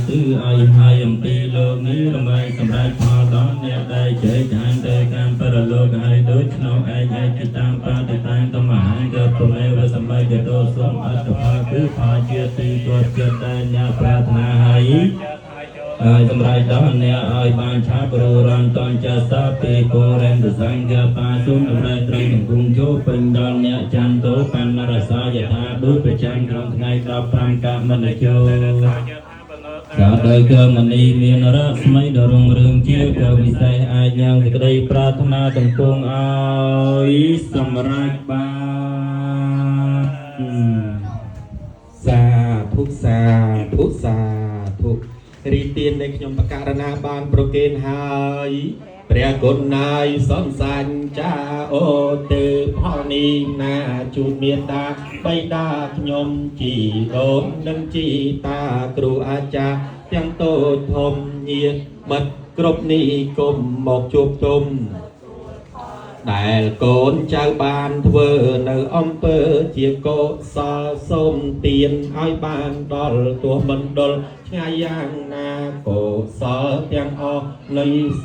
ទឺឲ្យហើយអំពីលោកនេះរំលែកសម្រេចផលដល់អ្នកដែលជ័យចាញ់ទៅកាន់បរលោកហើយដូច្នោះឯងឯកតាមបតិតាំងតមហាកប្រមេវសម្បត្តិតោសូមអត្តផលគឺផលជាទីទាត់ចិត្តដែលអ្នកប្រាថ្នាហើយហើយសម្រេចដល់អ្នកឲ្យបានឆាប់ររន់តនចាសាពីកោរិនទសង្ឃបាសូមតម្រេចត្រង់សង្គមចូលពេញដល់អ្នកចន្ទោបណ្ណរសាយថាដូចប្រចាំក្នុងថ្ងៃ15កមនជោកាដោយកមនីមានរស្មីដ៏រុងរឿងជាកវិសេសអាចយ៉ាងសេចក្តីប្រាថ្នាទាំងពួងឲ្យសម្រេចបាន សាធុសាធុសាធុរីទាននៃខ្ញុំបករណាបានប្រគេនហើយព្រះគុណណាយសំសាញ់ចាអូទេផលនេះណាជូនមេតាបៃតាខ្ញុំជីដូននិងជីតាគ្រូអាចារ្យទាំងតូចធំញាតិមិត្តគ្រប់នេះគុំមកជួបជុំ ដែលកូនចៅបានធ្វើនៅអំពើជាកុសលសូមទានឲ្យបានដល់ទោះមិនដុលឆ្ងាយយ៉ាងណាកុសលទាំងអស់នៃ